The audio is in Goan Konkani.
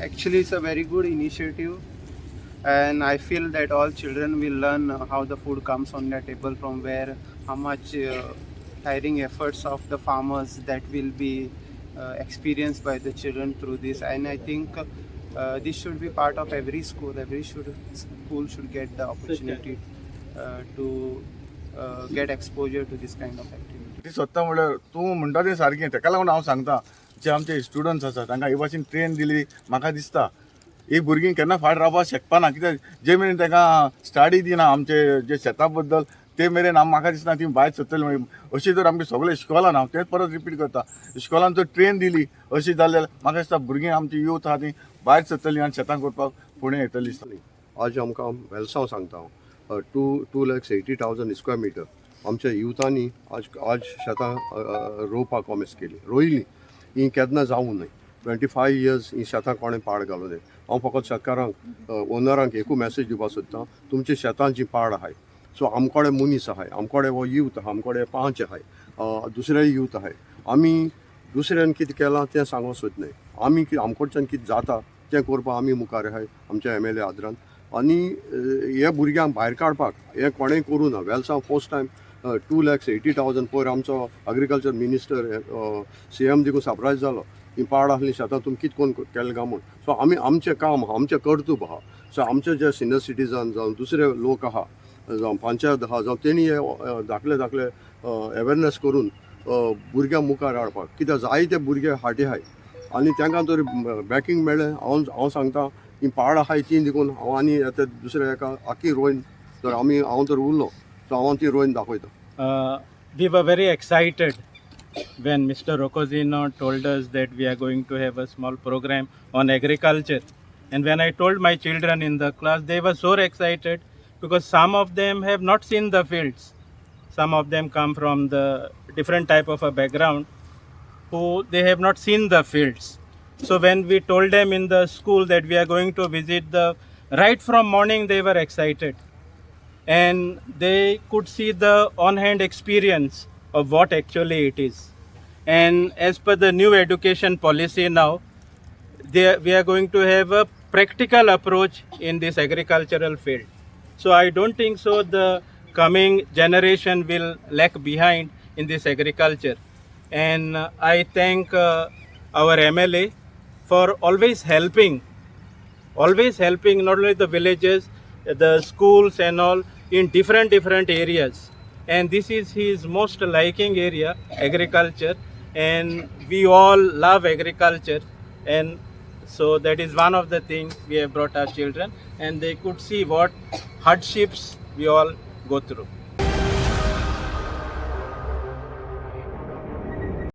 Actually, it's a very good initiative, and I feel that all children will learn how the food comes on their table, from where, how much tiring efforts of the farmers that will be experienced by the children through this. And I think this should be part of every school. Every school should get the opportunity to get exposure to this kind of activity. ती सोदता म्हणल्यार तूं म्हणटा तें सारकें. तेका लागून हांव सांगता, जे आमचे स्टुडंट्स आसा तांकां हे भाशेन ट्रेन दिली, म्हाका दिसता ही भुरगीं केन्ना फाट रावपाक शकपाना. कित्याक जे मेरेन तांकां स्टडी दिना आमचे जे शेता बद्दल, ते मेरेन म्हाका दिसना ती भायर सरतली. मागीर अशी जर आमगे सगळे इस्कॉलान, हांव तेंच परत रिपीट करता, इस्कॉलान जर ट्रेन दिली अशी जाल्यार म्हाका दिसता भुरगीं आमची यूथ आहा ती भायर सरतली आनी शेतां करपाक फुडें येतली दिसता. आज आमकां वेलसांव सांगता हांव, 2,80,000 square meter आमच्या युथांनी आज शेतां रोवपाक कॉमेस केली, रोयली. ही केन्ना जावूं न्हय, 25 इयर्स ही शेतां कोणें पाड घालूं न्हय. हांव फकत शेतकारांक, ओनरांक एकू मॅसेज दिवपाक सोदतां, तुमच्या शेतां जी पाड आहाय, सो आमकोडे मनीस आहाय, आमकोडे हो यूथ आहा, आमकोडे पांच आहाय, दुसरे यूथ आहाय. आमी दुसऱ्यान कितें केलां तें सांगूंक सोदनाय. आमी आमकडच्यान कितें जाता तें करपाक आमी मुखार आहाय आमच्या एमएलए आदरान. आनी हे भुरग्यांक भायर काडपाक हें कोणेंय करूं ना. वेलसांव फर्स्ट टायम 2,80,000. पयर आमचो एग्रीकल्चर मिनिस्टर, सीएम देखून सरप्रायज जालो, ही पाड आसली शेतां तुमी कितें करून केलें काय म्हूण. सो आमी आमचें काम आहा, आमचें कर्तुब आहा. सो आमचे जे सिनियर सिटीजन जावं दुसरे लोक आहा, जावं पंचायत आहा, जावं तेणी हे धाकले धाकले अवेरनेस करून भुरग्यां मुखार हाडपाक, कित्याक जायते भुरगे फाटीं आहाय आनी तांकां तर बॅकिंग मेळ्ळें. हांव सांगता, ही पाड आहाय ती देखून हांव आनी आतां दुसऱ्या एका आखी रोयन तर आमी, हांव तर उरलो, सो हांव ती रोयन दाखयता. We were very excited when Mr. Rokozino told us that we are going to have a small program on agriculture. And when I told my children in the class, they were so excited because some of them have not seen the fields. Some of them come from the different type of a background who they have not seen the fields. So when we told them in the school that we are going to visit the, right from morning they were excited and they could see the on hand experience of what actually it is. And as per the new education policy now, we are going to have a practical approach in this agricultural field. So I don't think so the coming generation will lag behind in this agriculture. And I thank our MLA for always helping not only the villages, the schools and all in different different areas. And this is his most liking area, agriculture. And we all love agriculture. And so that is one of the things we have brought our children, and they could see what hardships we all go through.